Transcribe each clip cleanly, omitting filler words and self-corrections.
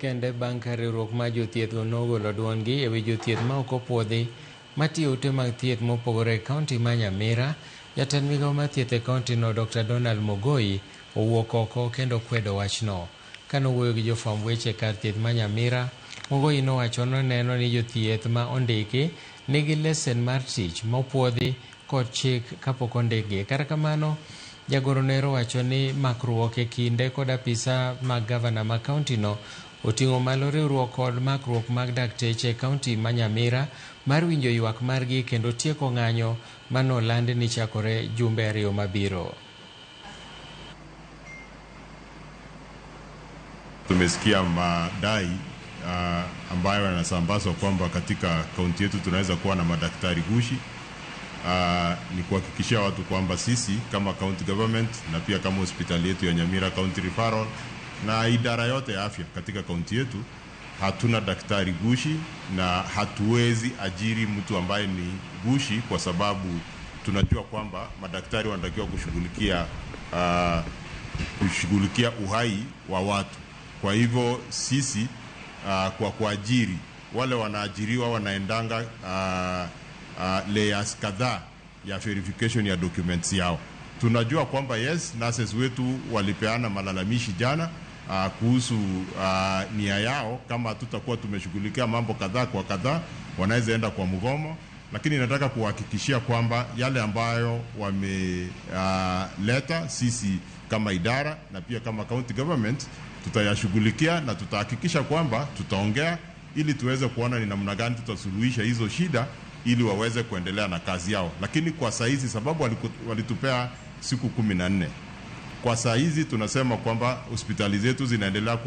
kende bang' ka riwruok mar jothieth go nogolo duondgi ewi jothieth ma ok opuodhi matiyo ute mag thieth mopogore e kaunti ma Nyamira. Jatend migao mar thieth e kaunti no Dr. Donald Mogoi owuok oko kendo kwedo wachno. Kanowuoyo gi jofwamb weche e kar thieth ma Nyamira, Mogoi nowacho noneno ni jothieth ma ondiki nigi lesen mar tich mopuodhi kod chik kapok ondikgi. Kata kamano, jagoro noero wacho ni makruok e kinde kod apisa mag gavana ma kaunti no oting'o malo riwruok kod makruok mag dakteche e kaunti ma Nyamira mar winjo ywak margi kendo tieko ng'anyo manolandi ni chakore jumbe 2 mabiro. Tumesikia madai ambayo yanasambazwa kwamba katika kaunti yetu tunaweza kuwa na madaktari gushi. Ni kuhakikishia watu kwamba sisi kama county government na pia kama hospitali yetu ya Nyamira County Referral na idara yote ya afya katika kaunti yetu hatuna daktari gushi na hatuwezi ajiri mtu ambaye ni gushi, kwa sababu tunajua kwamba madaktari wanatakiwa kushughulikia uhai wa watu. Kwa hivyo sisi kwa kuajiri wale wanaajiriwa wanaendanga layers kadhaa ya verification ya documents yao. Tunajua kwamba yes, nurses wetu walipeana malalamishi jana kuhusu nia yao, kama tutakuwa tumeshughulikia mambo kadhaa kwa kadhaa wanaweza enda kwa mgomo, lakini nataka kuhakikishia kwamba yale ambayo wameleta sisi kama idara na pia kama county government tutayashughulikia na tutahakikisha kwamba tutaongea ili tuweze kuona ni namna gani tutasuluhisha hizo shida ili waweze kuendelea na kazi yao. Lakini kwa saa hizi, sababu walitupea siku 14, kwa saa hizi tunasema kwamba hospitali zetu zinaendelea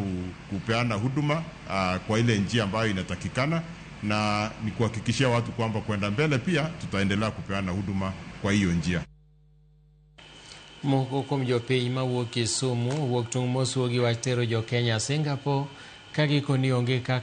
kupeana huduma kwa ile njia ambayo inatakikana, na ni kuhakikishia watu kwamba kwenda mbele pia tutaendelea kupeana huduma kwa hiyo njia. Moko kuom jopiny mawuok Kisumu wuok tung' mosuo gi wach tero jo Kenya Singapore ka gikoni onge kaka